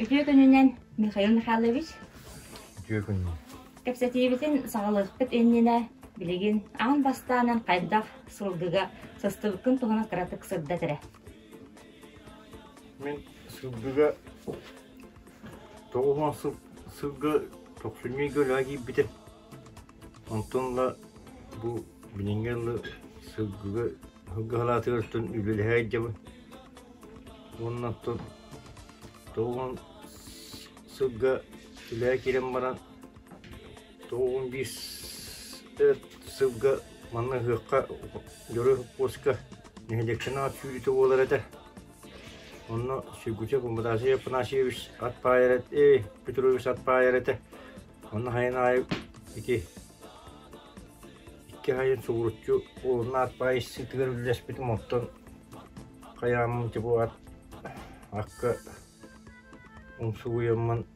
Үтүө күнүнэн, Михаил Михайлович. Үтүө күнүнэн. Кэпсэтиибитин саҕалыахпыт иннинэ билигин аан бастаанан хайдах сылгыга сыстыбыккын туһунан кыратык сырдат эрэ. Мин сылгыга 90 сыл сылга тохсунньу ыйга үлэҕэ киирбитим. Онтон ыла бу билиҥҥи ыла сылгыга сылгы салаатыгар үлэлэһэ сылдьабын. Уонна оттон 90 сылга үлэҕэ киирэн баран 91 сылга манна ыһыахха Дьоруой сопхуоска нэһилиэктэн аат сүүрүүтэ буолар этэ. Онно Сүргүчэ Афанасий Афанасьевич ат баайар э Петрович ат баайар этэ. Онно хайын аайы ити икки хайын субуруччу уолунна ат баайсыытыгар үллэспитим оттон хайааммын типа ат акка умсугуйаммын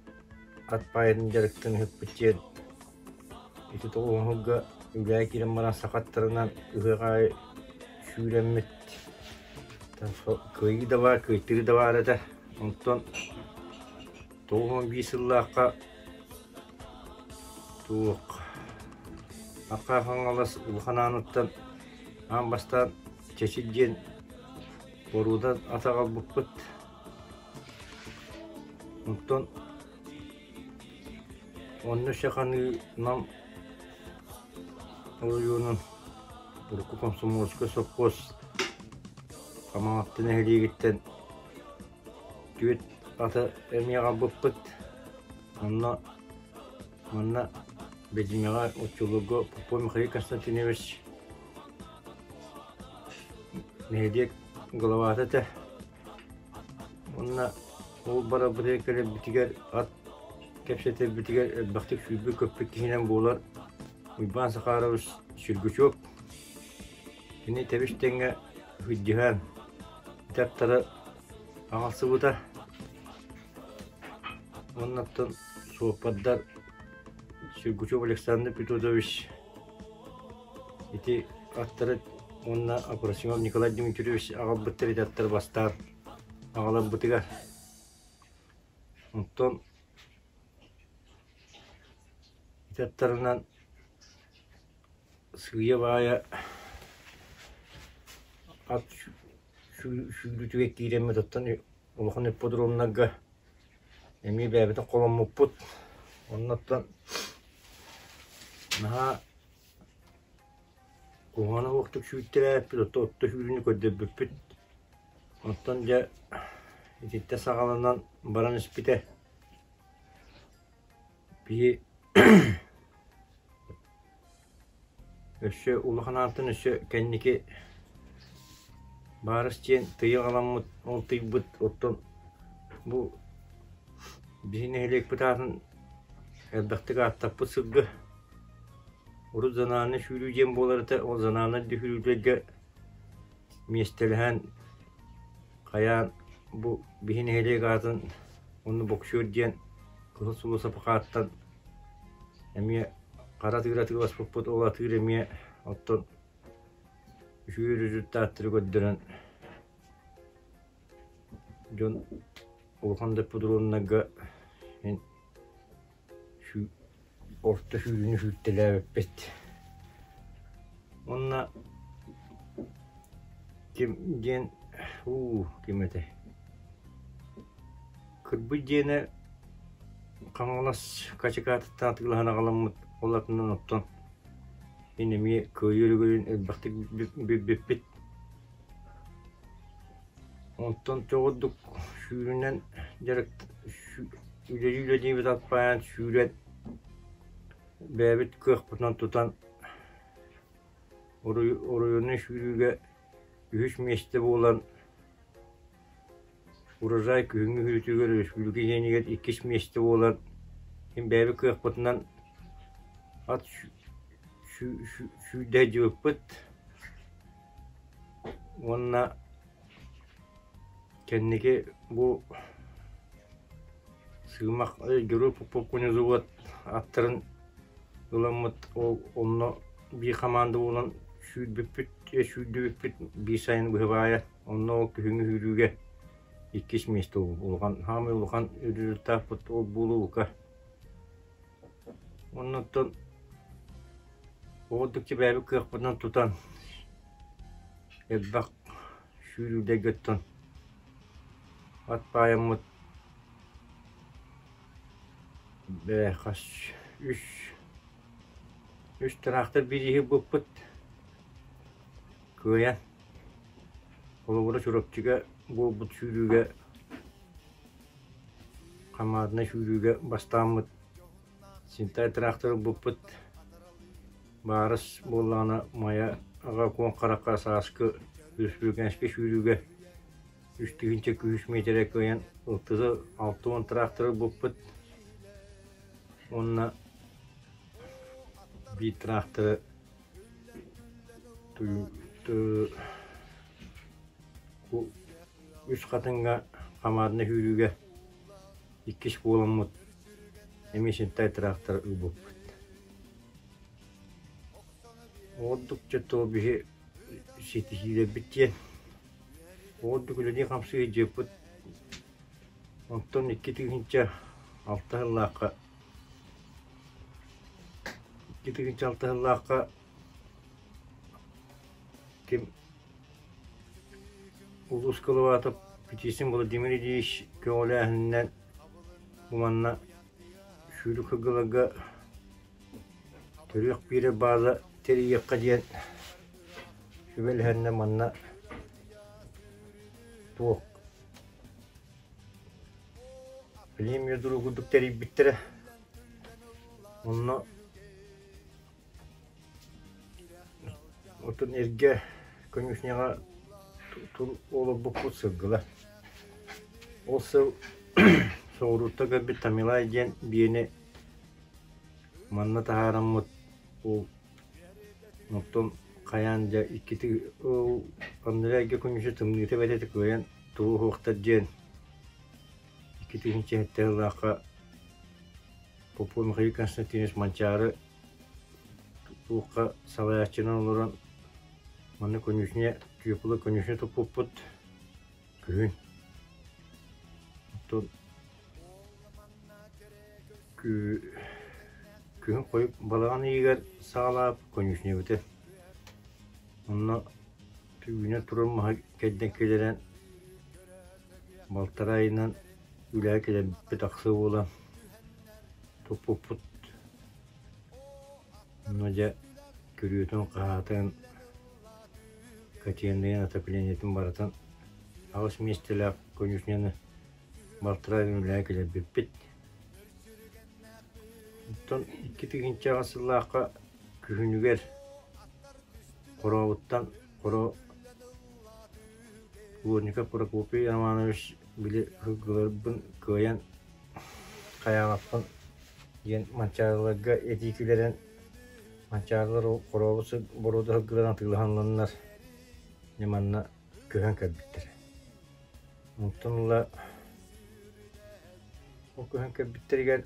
ат баайын дьарыктан ыһыппыт диэн ити тоҕуһуга үлээ киирэн баран сахаттарынан ыһыах аайы сүүрэммит кыайыы да баар, кыайтарыы да баар этэ. Онтон 91 сыллаахха туох Архаа Хаҥалас Улахан Ааныттан аан бастаан Чэчир диэн боруода ат аҕалбыппыт. Онтон онно саханыы Нам оройуонун урукку комсомольскай сопхуос Хамаҕатта нэһилиэгиттэн түөрт аты эмиэ аҕалбыппыт. Онно манна Бэдьимэҕэ оччолорго Попов Михаил Константинович нэһилиэк главата этэ. Уонна ол барарбытыгар кэлэрбитигэр ат кэпсэтэрбитигэр элбэхтик сүүрбүт-көппүт киһинэн буолар Уйбаан Захарович Сергучев. Кини тэбис-тэҥҥэ сылдьыһан аттары аҕалсыбыта. Уонна оттон суоппардар Сергучев Александр Петрович ити аттары уонна Апросимов Николай Дмитриевич аҕалбыттар ити аттары бастаан аҕаларбытыгар. Онтон ити аттарынан сыыйа-баайа ат сүүрүүтүгэр киирэммит оттон улахан ипподромнарга эмиэ бэйэбитин холоммуппут. Оннуттан наһаа куһаҕана суохтук сүүртэрээппит, отто отто сүүрүүнү көрдөрбүппүт. Оттон дьэ итинтэ саҕаланан баран испитэ. Биһи Өссө улахан аантан өссө кэнники баарыс диэн тыйы аҕаламмыт, ол тыйбыт оттон бу биһи нэһилиэкпит аатын элбэхтик ааттаппыт сылгы. Урут зананы сүүрүү диэн буолар этэ, ол зананы сүүрүүлэргэ миэстэлэһэн хайаан бу биһи нэһилиэк аатын уонна боксер диэн Кыһыл Сулус аппарааттан эмиэ хара атыыр атыыласпыппыт, ол атыыр эмиэ оттон үчүгэй результаттары көрдөрөн дьон улахан да ипподромнарга орто сүүрүүнү сүүртэлээбиппит. Уонна ким диэн уу ким этэй Кырбый диэнэ Хаҥалас Качекатыттан атыылаһан аҕаламмыт ол атынан оттон мин эмиэ кыайыы өрөгөйүн элбэхтик билбиппит. Онтон чоҕурдук сүүрүнэн дьарык үлэлии-үлэлиибит алпайан сүүрэн бэйэбит кыахпытынан тутан оройуоннай сүүрүүгэ үһүс миэстэ буолан Урожай күһүҥҥү үүтүгэр өрөспүүбүлүкэ иэнигэр иккис миэстэ буолан, мин бэйэбит кыахпытынан ат сүүрдэ сылдьыбыппыт уонна кэнники бу Сыымах Герой Попов конезавод аттарын ыламмыт ол онно биир хамаанда буолан сүүрбүппүт сүүрдүбүппүт биир сайын быһыбаайа. Онно ол күһүҥҥү сүүрүүгэ Иккис миэстэ улахан, саамай улахан результаппыт ол буолуука. Оннуттан оҕурдук бэйэбит кыахпытынан тутан элбэх сүүрүүлэргэ оттон ат баайаммыт бээ хас үс үс тыраахтар бирииһи ылбыппыт кыайан холобура Чурапчыга буолбут сүүрүүгэ хамаадынай сүүрүүгэ бастааммыт Синтай тыраахтар ылбыппыт Баарыс буоллаҕына Майа аҕа куоҥ харахха сааскы республиканскай сүүрүүгэ 3000 күүс миэтэрэ кыайан ылтызы 60 тыраахтары ылбыппыт уонна биир тыраахтары Үс Хатыҥҥа хамаадына сүүрүүгэ иккис буоламмыт эмиэ синтай тыраахтар ылбыппыт. Ордук дьэ биһи ситиһиилэрбит диэн ордук үлэлии-хамсыы сылдьыппыт. Онтон 2006 сыллаахха 2006 сыллаахха ким Улуус кылыбаата Птицын Владимир Ильич көҕүлээһининэн бу манна сүүрүк сылгыларга төрүөх биэрэр бааза тэрийиэххэ диэн сүбэлэһэннэ манна туох племя друг курдук тэрийбиттэрэ. Онно Оттон эргэ конюшняҕа олорбуппут сылгылар. Ол сыл соҕурууттан көрбүт Тамилай диэн биэни манна таһаараммыт ол оттон хайаан дьэ иккити ол анараа эргэ конюшня тымныыта бэрт этэ кыайан тугу уһуохтар диэн 2007 сыллаахха Попов Михаил Константинович Манчаары туохха салайааччынан олорон манна конюшня, теплый конюшня туппуппут күһүн. Оттон күһүн хойут балаҕан ыйыгар саҕалаабыт конюшнябыты. Онно түүнэ турар маһы кэрдэн киллэрэн балтараа ыйынан үлэҕэ кэлэрбит ахсыы буолан туппуппут. Онно дьэ күрүөтүн-хаһаатын, котельнайын, отоплениетын барытын аҕыс миэстэлээх конюшняны балтараа ыйын үлэҕэ кэлэрбиппит. Оттон 2008 сыллаахха күһүнүгэр Хорообуттан Хоро Плотников Прокопий Романович били сылгыларбын кыайан хайаабаппын диэн Манчаарыларга этии киллэрэн Манчаарылар ол Хорообут боруода сылгыларын атыылаһаннар дьэ манна көһөн кэлбиттэрэ. Онтон ыла ол көһөн кэлбиттэригэр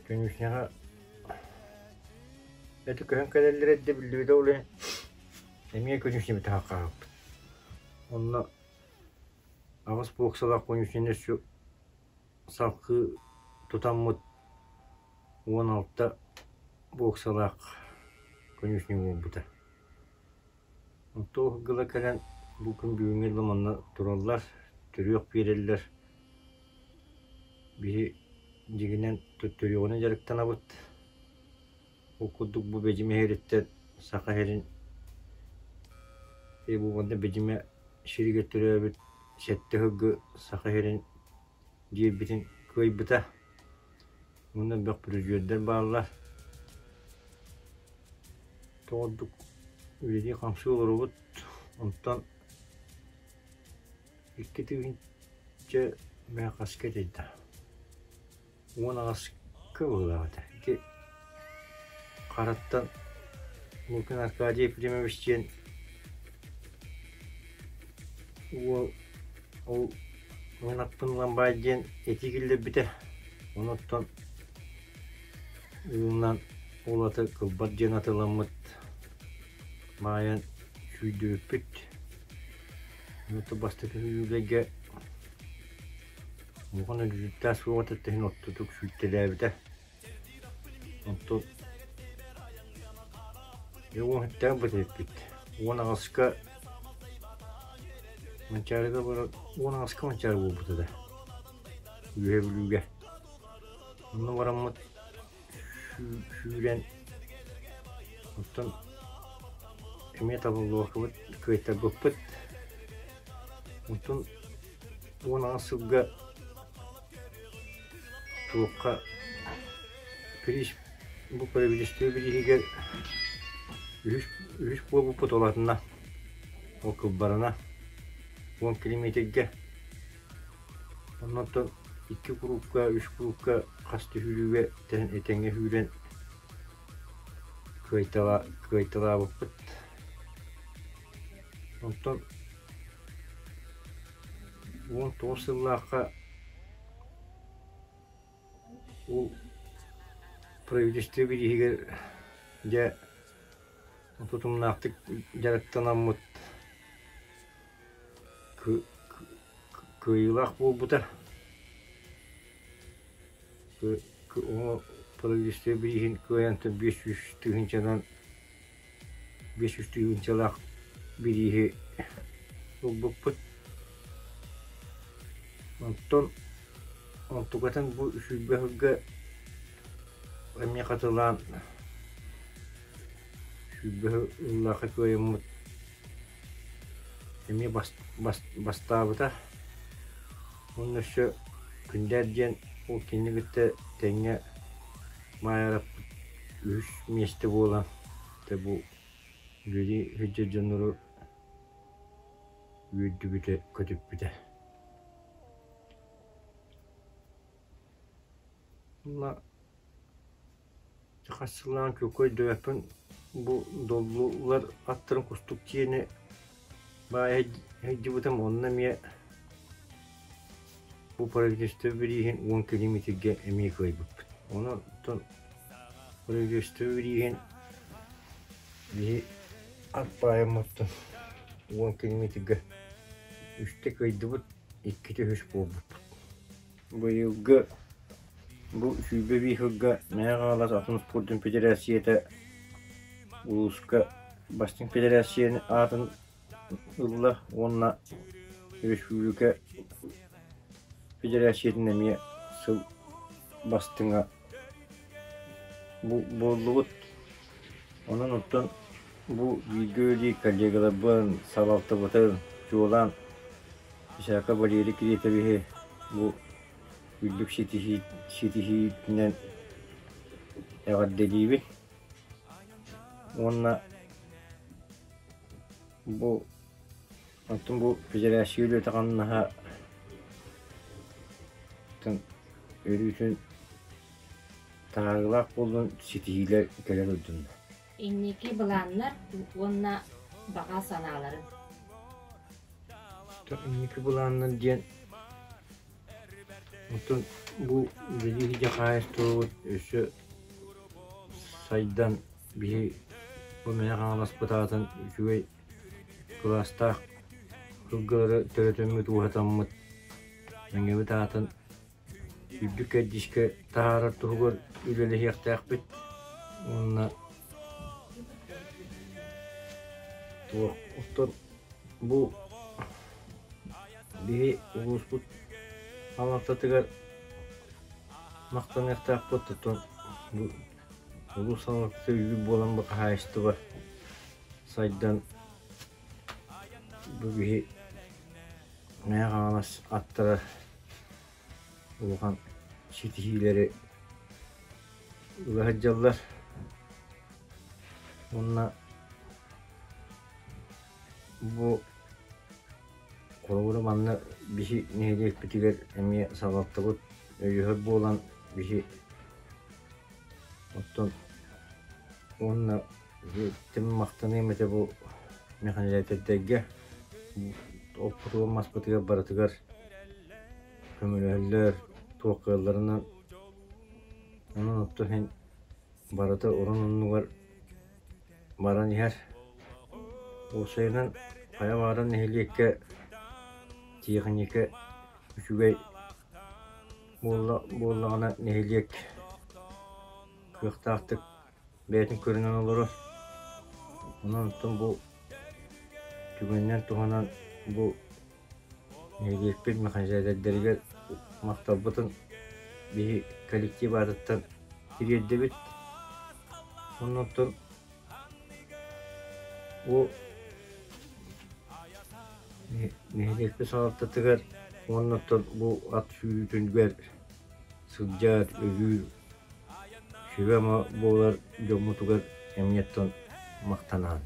конюшняҕа эти көһөн кэлэллэрэ эрдэ биллибитэ ол иһин эмиэ конюшнябытын хаалбыт. Онно аҕыс буоксалаах конюшняны өссө салгыы тутаммыт 16 буоксалаах конюшня буолбута. Онтон ыла кэлэн бу күн бүгүҥҥэ дылы манна тураллар, төрүөх биэрэллэр. Биһи дьиҥинэн төрүөҕүнэн дьарыктанабыт. Ол курдук бу Бэдьимэ иһириттэн Саха сирин бу манна Бэдьимэ сиригэр төрөөбүт сэттэ сылгы Саха сирин диэбитин кыайбыта. Уонна элбэх призердэр бааллар. Тоҕордук үлэлии-хамсыы олоробут. Онтон 2000 мэ хаска этэй да 18-ка быһыылаах этэ. Ити Хараттан Лукин Аркадий Ефремович диэн уол ол мин аппын ылан баай диэн этии киллэрбитэ. Онуттан уунан ол аты кылбат диэн атыламмыт маайан сүүрдүбүппүт. Онуттан бастакы сүүрүүлэргэ. Улахан өлүүттээх суох этэ иһин оттотук сүүйтэлээбитэ. Онтон 17-г бүтэйбит. 18-ка Манчаарыга баран 18-ка Манчаары буолбута да. Үөһэ Бүлүүгэ. Онно бараммыт сүүрэн оттон эмиэ табыллыбаккабыт кыайтарбыппыт. Онтон 18 сылга туохха Кириш бу правительство бирииһигэр үһүс үһүс буолбуппут улаатына ол кылбарына 10 километрга оннуттан икки куруукка үс куруукка хас түһүүлүүгэ этэҥҥэ сүүрэн кыайталаабыппыт. Онтон 19 сыллаахха Ол правительство бирииһигэр дьэ тутумнаахтык дьарыктанаммыт кыайыылаах буолбута. Правительство бирииһин кыайан 500 тыһыынчанан 500 тыһыынчалаах бирииһи ылбыппыт. Онтон онтукатын бу сүүрбэ сылга эмиэ хатылаан 20 сыллаахха кыайаммыт эмиэ бастаабыта. Уонна өссө Күндээр диэн ол кинини кытта тэҥҥэ Маайараппыт үһүс миэстэ буолан дьэ бу үлэлии сылдьар дьоннору үөрдүбүтэ, көтүппүтэ. Уонна хас сыллаан чуолкай өйдөөбөппүн бу доллулар аттарын кустук дьиэни баайа сылдьыбытым онно эмиэ бу правительство бирииһин 10 километрга эмиэ кыайбыппыт. Онон правительство бирииһин биһи ат баайаммыттан 10 километрга үстэ кыайдыбыт, иккитэ үһүс буолбуппут. Быйылгы бу 21 сылга Мэҥэ Хаҥалас атын спордун федерацията улууска бастыҥ федерацияны аатын ылла уонна өрөспүүбүлүкэ федерациятын эмиэ сыл бастыҥа буоллубут. Онон оттон бу бииргэ үлэлиир коллегаларбын, салалтабытын чуолаан Исаака Валерий Киритовиһы бу үрдүк ситиһиитинэн эҕэрдэлиибин уонна Бу оттон бу федерация үлэтэ-хамнаһа өрүүтүн таһаарыылаах буоллун, ситиһиилэр кэлэ турдуннар. Инники былааннар уонна баҕа санааларын. Инники былааннар диэн оттон бу үлэлии сылдьар хаһаайыстыбабыт өссө сайдан Биһи бу Мэҥэ Хаҥаласпыт аатын үчүгэй кылаастаах сылгылары төрөтөммүт, ууһатаммыт Мэҥэбит аатын үрдүк кэрдиискэ таһаарар туһугар үлэлэһиэхтээхпит уонна туох оттон бу биһи улууспут салалтатыгар махтаныахтаахпыт оттон бу Улуус салалтата үгүс буолан бу хаһаайыстыба сайдан бу киһи Мэҥэ Хаҥалас аттара улахан ситиһиилэри ыла сылдьаллар уонна бу холобура манна биһи нэһилиэкпитигэр эмиэ салалтабыт өйөһөр буолан биһи Оттон уонна махтаныам этэ бу механизатордарга оппутугар маспытыгар барытыгар көмөлөһөллөр, туох кыалларынан. Онон оттон иһин барыта орун оннугар баран иһэр. Уопсайынан хайа баҕарар нэһилиэккэ тиэхиньикэ үчүгэй. Буоллаҕына нэһилиэк кыахтаахтык бэйэтин көрүнэн олорор. Онон оттон бу түгэнинэн туһанан бу нэһилиэкпит механизатордарыгар махталбытын биһи коллектив аатыттан тириэрдэбит. Онон оттон бу нэһилиэкпит салалтатыгар уонна оттон бу ат сүүрүүтүгэр сылдьар, өлүүр сүбэ-ама буолар дьоммутугар эмиэ оттон махтанабын.